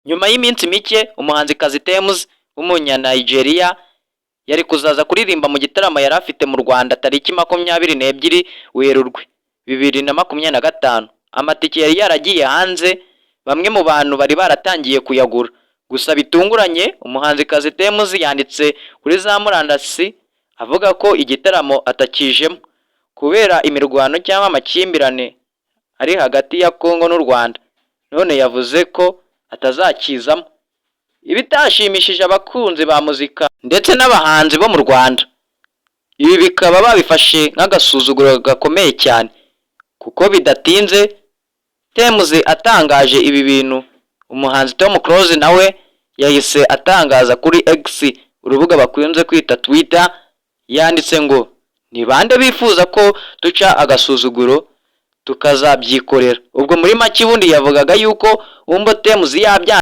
Nyuma y'iminsi mike, umuhanzikazi Tems w'Umunya-Nigeria yari kuzaza kuririmba mu gitaramo yari afite mu Rwanda tariki 22 Werurwe 2025. Amatike yari yaragiye hanze, bamwe mu bantu bari baratangiye kuyagura. Gusa bitunguranye, umuhanzikazi Tems yanditse kuri za murandasi avuga ko igitaramo atakijemo kubera imirwano cyangwa amakimbirane ari hagati ya Congo n'u Rwanda. None yavuze ko atazakizamo. Ibitashimishije abakunzi ba muzika ndetse n'abahanzi bo mu Rwanda. Ibi bikaba babifashe nk'agasuzuguro gakomeye cyane, kuko bidatinze Tems atangaje ibi bintu, umuhanzi Tom Close nawe yahise atangaza kuri X, urubuga bakunze kwita Twitter, yanditse ngo: "Ni bande bifuza ko duca agasuzuguro tukazabyikorera?" Ubwo muri make ubundi yavugaga yuko wumva Tems yabyanze.